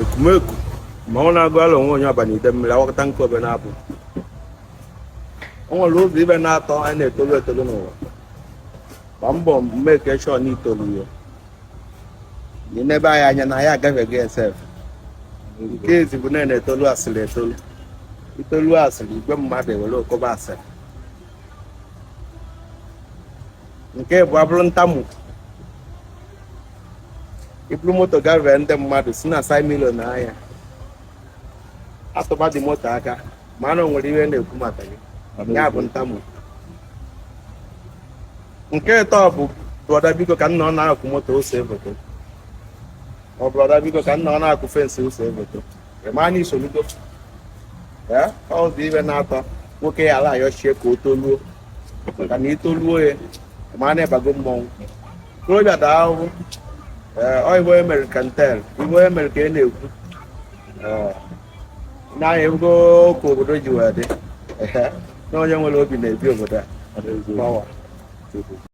Ekumeku ma ọ na-agụ ala onwe onye ọbana ide mmiri awakọta nke obe na-abụ. O nwere ụzọ ibe na-atọ anyị na-etolu etolu n'ụwa. Gba mbọ make sure na itolu ya. N'ebe anyị anya na ya agafeghị esef. Nke ezi bụ na na-etolu asịrị etolu. Itolu asịrị, igwe mmadụ ewere okobe asịrị. Nke bụ abụrụ ntamu. Iburu moto gafee, ndị mmadụ si na side mirror na anya atụba dị moto aka, ma na o nwere ihe na-ekwu maka gị. Ya bụ ntamu. Nke ịtọ bụ, "Brother, biko, ka nna ọ na-akụ moto ose foto." Ọ, "Brother, biko, ka nna ọ na-akụ fence ose foto." Ị na isolugo ee. Ọ dị ibe na-atọ nwoke ya ala ayọchie ka o toluo, maka na itoluo ya, ma na ịbago mmọnwụ. Okorobịa, daa ahụhụ. Ee, ọ ibe onye mere ka ntel, ibe onye mere ka ị na-ekwu. Ee, n'anya ego ka obodo ji wee dị. Ehe, na onye nwere obi na-ebi obodo a. Power.